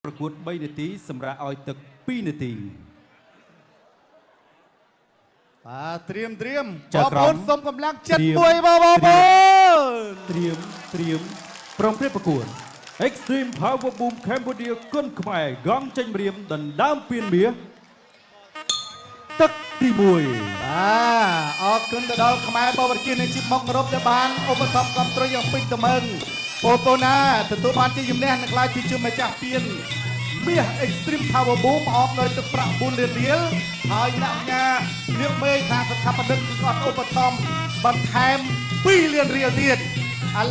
ប្រកួត3នាទីសម្រាប់ឲ្យទឹក2នាទី បាទត្រៀមត្រៀម ចៅ បងប្អូ ក្រម នសូមកម្លាំងចិត្ត ត្រៀម មួយបងប្អូន ត្រៀម ត្រៀមត្រៀមព្រមព្រៀបប្រកួត Extreme Power Boom Cambodia គុនខ្មែរកងចេញម្រាមដណ្ដើមពានមាសទឹកទី1 បាទអរគុណទៅដល់ខ្មែរបវរជានៃជីមកគោរពដែលបានឧបត្ថម្ភគ្រប់គ្រងយ៉ាងពេញទំហឹងបងប្អូនណាទទួលបានជាជំនះនិងក្លាយជាម្ចាស់ពានមាស Extreme Power Boom អមដោយទឹកប្រាក់4លានរៀលហើយអ្នកញ៉ាលៀងមេខាងស្ថាបនិកគឺគាត់ឧបត្ថម្ភបន្ថែម2លានរៀលទៀត ឥ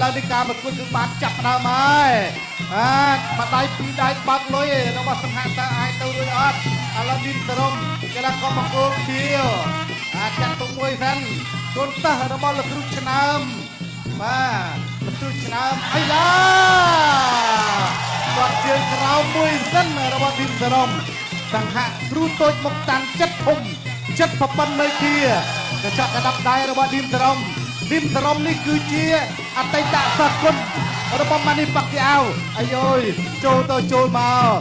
ឡូវនេះការប្រកួតគឺបានចាប់ផ្ដើមហើយបាទម្ដាយពីរដៃបើកលុយរបស់សង្ហតើអាចទៅរួចអត់ឥឡូវឌីនសរុំកីឡាករបង្គោលខៀវអាចចាត់ទុកមួយសិនកូនសិស្សរបស់លោកគ្រូឆ្នើមបាទលោកគ្រូឆ្នើមអីឡាគាត់ជើងក្រោមមួយសិនរបស់ឌីនសរុំសង្ហៈគ្រូតូចមកតាំងចិត្តធំចិត្តប្រពន្ធមេគាកញ្ចក់កណ្ដាប់ដៃរបស់ឌីនសរុំ ឌីមសរំនេះគឺជាអតីតសិស្សគុណរបស់ម៉ានីប៉ាក់យ៉ាវអាយយចូលទៅចូលមក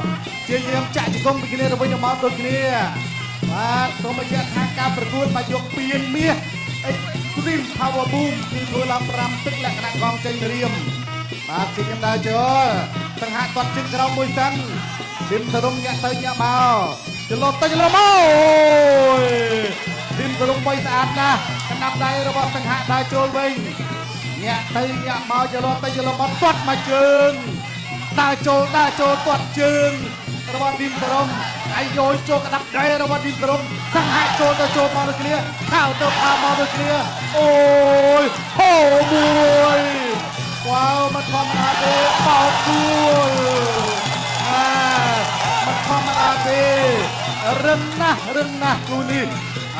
ជាយាមចាក់ជង្គង់ពីគ្នាទៅវិញទៅមកដូចគ្នាបាទសូមបញ្ជាក់ថាការប្រកួតមកយកពានមាស Extreme Power Boom គឺធ្វើឡើង5ទឹកលក្ខណៈកងចេញរៀមបាទជាខ្ញុំដើរចូលសង្ហៈទាត់ជើងក្រោមមួយសិនឌីមសរំញាក់ទៅញាក់មកចន្លោះទៅចន្លោះមកអូយ ឌីមសរុំបីស្អាតណាស់កណ្ដាប់ដៃរបស់សង្ហៈដើរចូលវិញញាក់ទៅញាក់មកចលទៅចលមកទាត់មកជើងដើរចូលដើរចូលទាត់ជើងរបស់ឌីមសរុំអាយយចូលកណ្ដាប់ដៃរបស់ឌីមសរុំសង្ហៈចូលទៅចូលមកដូចគ្នាខោទៅខោមកដូចគ្នាអូយហូមួយវ៉ាវមិនធម្មតាទេបោកគួលអាមិនធម្មតាទេរឹងណាស់រឹងណាស់គូនេះ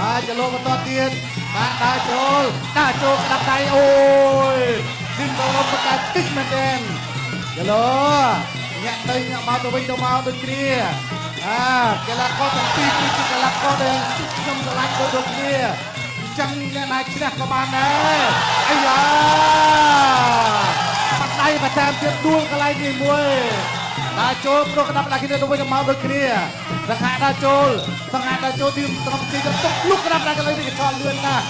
អាចលោកបន្តទៀតបាទដើរចូលដើរចូលក្តាប់ដៃអូយឌីនបរមបកាតិចមែនទែនចលោញាក់ទៅញាក់មកទៅវិញទៅមកដូចគ្នាអាកីឡាករទាំងពីរគឺជាកីឡាករដែលខ្ញុំស្រឡាញ់ដូចដូចគ្នាអញ្ចឹងអ្នកណាឈ្នះក៏បានដែរអាយ៉ាបាត់ដៃបន្ថែមទៀតដួលកន្លែងនេះមួយដើរចូលប្រកដាប់ដៃគ្នាទៅវិញទៅមកដូចគ្នាសង្ហាដើរចូលសង្ហាដើរចូលទីត្រង់ទីទៅទុកលុកក្តាប់ដៃកន្លែងនេះកញ្ឆក់លឿនណាស់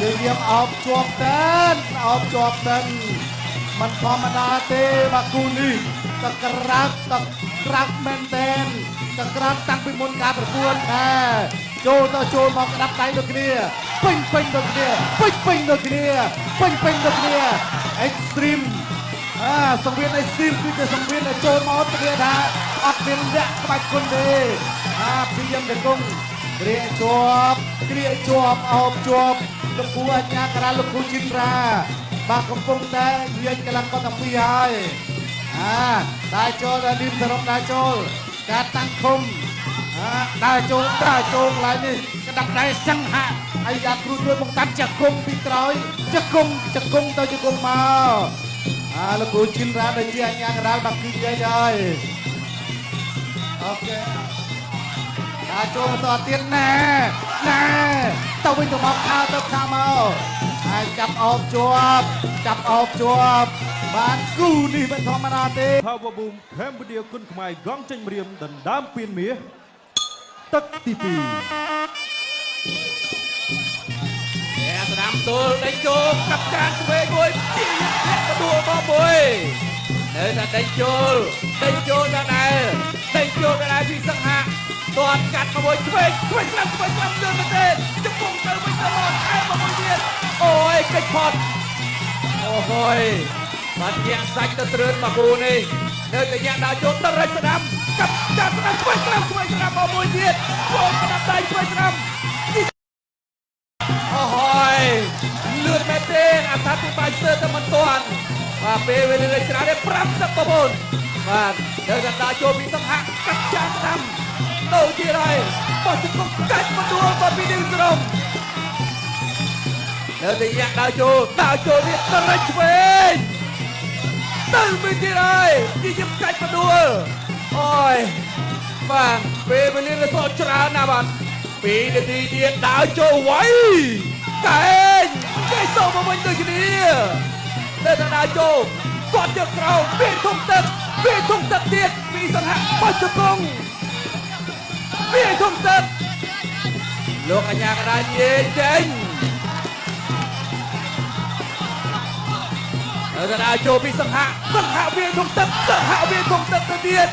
ជាយាមអោបជាប់សិនអោបជាប់សិនមិនធម្មតាទេបាទគូនេះតក្រាក់តក្រាក់មែនតែនតក្រាក់តាំងពីមុនការប្រកួតដែរចូលទៅចូលមកក្តាប់ដៃដូចគ្នាពេញពេញដូចគ្នាពេញពេញដូចគ្នាពេញពេញដូចគ្នា Extreme អាសង្វៀន Extreme គឺជាសង្វៀនដែលចូលមកធានាថាអត់មានលាក់ក្បាច់គុណទេអាព្យាយាមទៅគង់គ្រាជាប់គ្រាជាប់អោបជាប់លោកគ្រូអញ្ញាការាលោកគ្រូជីនរាបាទកំពុងតែនិយាយកីឡាករទាំងពីរហើយអាដើរចូលដល់ឌីមសរុបដើរចូលការតាំងឃុំអាដើរចូលដើរចូលកន្លែងនេះក្តាប់ដៃសង្ហៈអាយ៉ាគ្រូជួយមកតាន់ចង្គង់ពីក្រោយចង្គង់ចង្គង់ទៅចង្គង់មក អាលោកគ្រូជីនរ៉ាដែលជាអញ្ញាកដាលបាក់គឺនិយាយហើយអូខេដើរចូលបន្តទៀតណែណែទៅវិញទៅមកខោទៅខោមកហើយចាប់អោបជាប់ចាប់អោបជាប់បានគូនេះមិនធម្មតាទេ Power Boom Cambodia គុនខ្មែរកងចេញម្រាមដណ្ដើមពានមាសទឹកទី2 អ្នកស្ដាំទល់ដេញចូលកាប់ចានឆ្វេងមួយជាអ្នកបដួលមកមួយនៅតែដេញចូលដេញចូលដដែលដេញចូលដដែលពីសង្ហៈទាត់កាត់មកមួយឆ្វេងឆ្វេងស្ដាំឆ្វេងស្ដាំលឿនមែនទេជង្គង់ទៅវិញទៅមកថែមមកមួយទៀតអូយកិច្ចផុតអូហូយបាត់ញាក់សាច់ទៅត្រឿនមកគូនេះនៅតែញាក់ដើរចូលទៅរិចស្ដាំកាប់ចានស្ដាំឆ្វេងស្ដាំឆ្វេងស្ដាំមកមួយទៀតចូលស្ដាំដៃឆ្វេងស្ដាំ អូហយលឿនមែនទេអត្ថាធិប្បាយស្ទើរតែមិនទាន់បាទពេលវេលាច្រើនទេ5ទឹកបងប្អូនបាទនៅតែដើរចូលពីសង្ហៈកាត់ចានស្ដាំទៅទៀតហើយបោះជង្គង់កាច់មកដួលមកពីឌីវស្រមនៅតែយ៉ាក់ដើរចូលដើរចូលទៀតទៅរិចឆ្វេងទៅវិញទៀតហើយជាជាកាច់មកដួលអូយបាទពេលវេលានៅសល់ច្រើនណាស់បាទ2នាទីទៀតដើរចូលໄວកែងកែងសូមកវិញដូចគ្នានៅតែដើរចូលគាត់យកក្រោមពីធំទឹក វាធំទឹកទៀតពីសង្ហបោះជង្គង់វាធំទឹកលោកអញ្ញាកដាញេចេញទៅដល់ចូលពីសង្ហសង្ហវាធំទឹកសង្ហវាធំទឹកទៅទៀត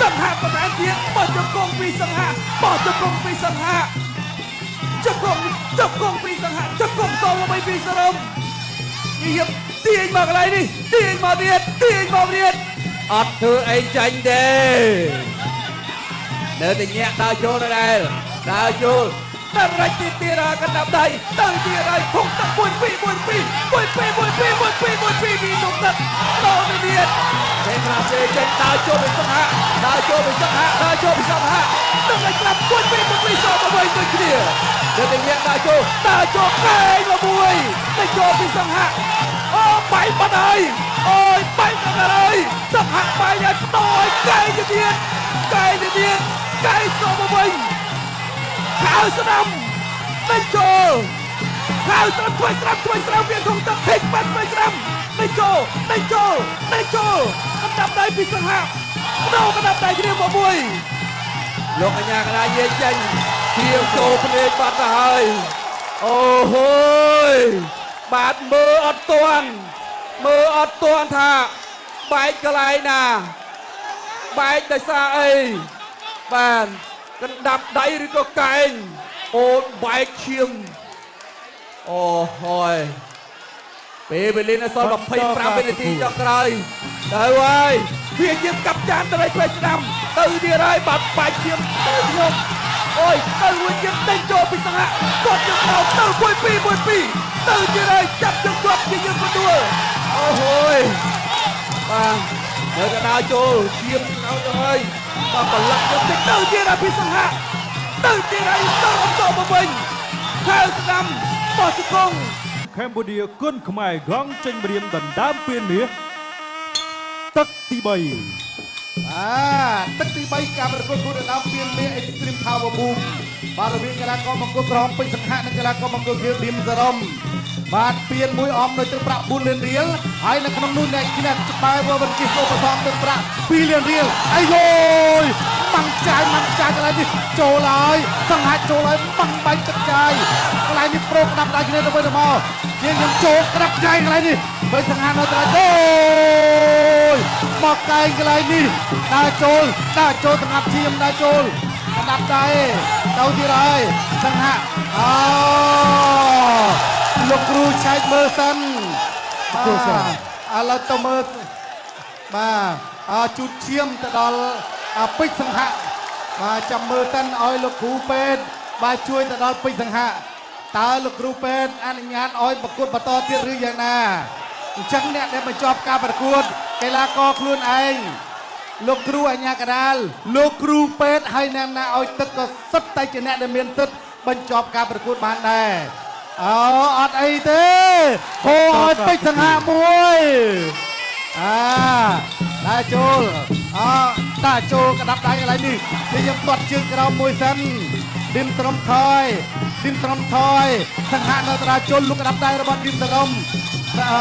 សង្ហប្រែទៀតបោះជង្គង់ពីសង្ហបោះជង្គង់ពីសង្ហជង្គង់ជង្គង់ពីសង្ហជង្គង់សល់មកពីសរមនិយាយទាញមកកន្លែងនេះទាញមកទៀតទាញមកទៀតអត់ធ្វើអីចាញ់ទេនៅតែញាក់ដើរចូលដដែលដើរចូលតែរច់ទៀតទៀតហើយកណ្ដាប់ដៃទៅទៀតហើយធំទឹក1 2 1 2 1 2 1 2 1 2 1 2ពីធំទឹកតទៅទៀតទេក្រាសេចេញដើរចូលពីសង្ហដើរចូលពីសង្ហដើរចូលពីសង្ហទឹកឲ្យក្លាប់1 2 1 2សល់មកវិញដូចគ្នានៅតែញាក់ដើរចូលដើរចូលកែងមកមួយទៅចូលពីសង្ហអូបាយបាត់ហើយអូយបាយបាត់ហើយសង្ហបាយឲ្យតឲ្យកែងទៅទៀតកែងទៅទៀតកែងសល់មកវិញខៅស្ដាំដេញចូលខៅស្ដាំជួយស្ដាំជួយស្ដាំវាក្នុងទឹកធីកបាត់ជួយស្ដាំដេញចូលដេញចូលដេញចូលកណ្ដាប់ដៃពីសង្ហដោកណ្ដាប់ដៃគ្នាមកមួយលោកអញ្ញាកដាយាយចេញជាងចូលភ្នែកបាត់ទៅហើយអូហូយបាទមើលអត់ទាន់មើលអត់ទាន់ថាបែកកន្លែងណាបែកដោយសារអីបាទកណ្ដាប់ដៃឬក៏កែងអូនបែកឈាមអូហើយពេលវេលានៅសល់25វិនាទីចុងក្រោយទៅហើយវាជាកាប់ចានទៅឲ្យស្ដាំទៅទៀតហើយបាត់បែកឈាមទៅខ្ញុំអូយទៅវិញជាដេញចូលពីសង្ហគាត់ជើងក្រោមទៅ1 2 1 2ទៅទៀតហើយចាប់ជើងជាប់ជាយើងផ្ដួលអូហើយបាទនៅកណ្ដាលចូលឈាមក្រោយទៅហើយបាទប្រឡាក់ទៅទៅទៀតហើយពីសង្ហទៅទៀតហើយទៅអំតមកវិញខៅស្ដាំបោះជង្គង់កម្ពុជាគុនខ្មែរកងចេញម្រាមដណ្ដើមពៀនមាសទឹកទី3បាទទឹកទី3ការប្រកួតគូដណ្ដើមពៀនមាស Extreme Power Boom បាទរវាងកីឡាករមង្គលក្រហមពេជ្រសង្ហនិងកីឡាករមង្គលខៀវឌីមសរមបាទពៀនមួយអមដោយទឹកប្រាក់4លានរៀលហើយនៅក្នុងនោះអ្នកឈ្នះបែបវិនគីសូបន្សំទឹកប្រាក់2លានរៀលអាយយម៉ាំងចាយម៉ាំងចាយកន្លែងនេះចូលហើយសង្ហចូលហើយម៉ាំងបាញ់ទឹកចាយកន្លែងនេះប្រូក្តាប់ដៃគ្នាទៅវិញទៅមកជាងខ្ញុំចូលក្តាប់ចាយកន្លែងនេះបើសង្ហនៅត្រង់អូយមកកែងកន្លែងនេះដើរចូលដើរចូលស្ងាត់ឈាមដើរចូលក្តាប់ដៃទៅទៀតហើយសង្ហអូលោកគ្រូឆែកមើលសិនគ្រូសិនឥឡូវទៅមើលបាទជូតឈាមទៅដល់ពេជ្រសង្ហបាទចាំមើលសិនឲ្យលោកគ្រូពេទ្យបាទជួយទៅដល់ពេជ្រសង្ហតើលោកគ្រូពេទ្យអនុញ្ញាតឲ្យប្រកួតបន្តទៀតឬយ៉ាងណាអញ្ចឹងអ្នកដែលបញ្ចប់ការប្រកួតកីឡាករខ្លួនឯងលោកគ្រូអញ្ញាកដាលលោកគ្រូពេទ្យហើយអ្នកណាឲ្យទឹកក៏សុទ្ធតែជាអ្នកដែលមានសិទ្ធិបញ្ចប់ការប្រកួតបានដែរអូអត់អីទេហូឲ្យពេជ្រសង្ហមួយអាដើរចូលអដើរចូលក្តាប់ដៃកន្លែងនេះនេះយើងទាត់ជើងក្រោមមួយសិនឌីមត្រឹមថយឌីមត្រឹមថយសង្ហនៅត្រាចូលលុកក្តាប់ដៃរបស់ឌីមត្រឹម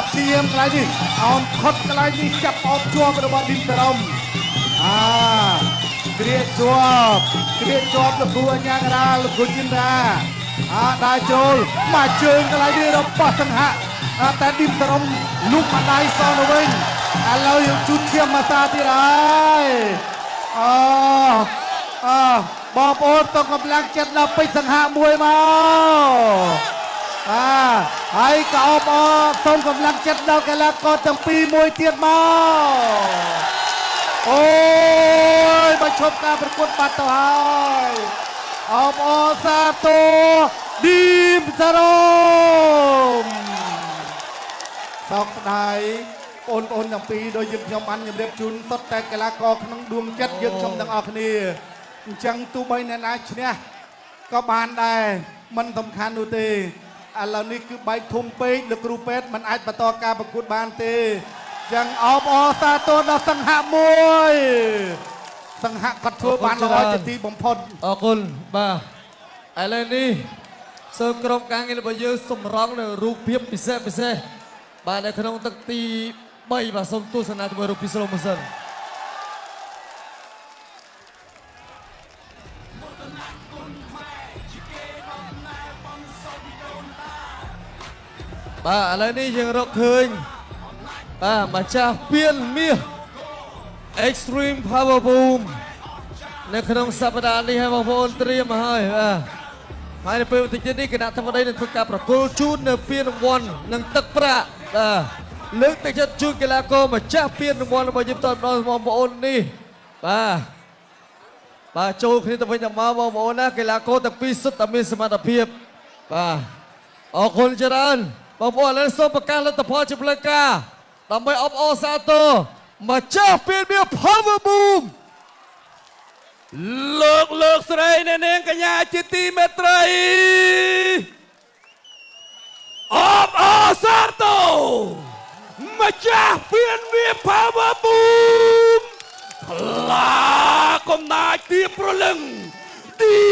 ព្យាមកន្លែងនេះអោមខុតកន្លែងនេះចាប់អោបជាប់របស់ឌីមត្រឹមអាគ្រាជាប់គ្រាជាប់លោកគ្រូអញ្ញាកដាលលោកគ្រូចិនដាអាដើរចូលមកជើងកន្លែងនេះរបស់សង្ហតែឌីមត្រឹមលុកមកដៃសងទៅវិញឥឡូវយើងជូតឈាមមកសាទៀតហើយអូអបងប្អូនសូមកម្លាំងចិត្តដល់ពេជ្រសង្ហមួយមកបាទហើយក៏អបអរសូមកម្លាំងចិត្តដល់កីឡាករទាំងពីរមួយទៀតមកអូយបើឈប់ការប្រកួតបាត់ទៅហើយអបអរសាទរឌីមសារ៉ុមសោកស្ដាយបងប្អូនទាំងពីរដោយយើងខ្ញុំបានជម្រាបជូនសុទ្ធតែកីឡាករក្នុងដួងចិត្តយើងខ្ញុំទាំងអស់គ្នាអញ្ចឹងទោះបីអ្នកណាឈ្នះក៏បានដែរមិនសំខាន់នោះទេឥឡូវនេះគឺបែកធំពេកលោកគ្រូពេទ្យមិនអាចបន្តការប្រកួតបានទេចឹងអបអរសាទរដល់សង្ហមួយសង្ហគាត់ធ្វើបានល្អជាទីបំផុតអរគុណបាទឥឡូវនេះសូមក្រុមការងាររបស់យើងសម្រងនៅរូបភាពពិសេសពិសេសបាទនៅក្នុងទឹកទី3បាទសូមទស្សនាជាមួយរូបភាពស្លូម៉ូសិន។ បាទឥឡូវនេះយើងរកឃើញបាទម្ចាស់ពានមាស Extreme Power Boom នៅក្នុងសប្តាហ៍នេះហើយបងប្អូនត្រៀមមកហើយបាទហើយនៅពេលបន្តិចទៀតនេះគណៈធិបតីនឹងធ្វើការប្រគល់ជូននៅពានរង្វាន់និងទឹកប្រាក់បាទលើកទឹកចិត្តជូនកីឡាករម្ចាស់ពានរង្វាន់របស់យើងផ្ទាល់ម្ដងបងប្អូននេះបាទបាទចូលគ្នាទៅវិញទៅមកបងប្អូនណាកីឡាករទាំងពីរសុទ្ធតែមានសមត្ថភាពបាទអរគុណច្រើនបងប្អូនឥឡូវសូមប្រកាសលទ្ធផលជាផ្លូវការដើម្បីអបអរសាទរម្ចាស់ពានមាស Power Boom លោកលោកស្រីអ្នកនាងកញ្ញាជាទីមេត្រីអបអរសាទរម្ចាស់ពានមាស Power Boom ខ្លាកំណាចទីប្រលឹងឌី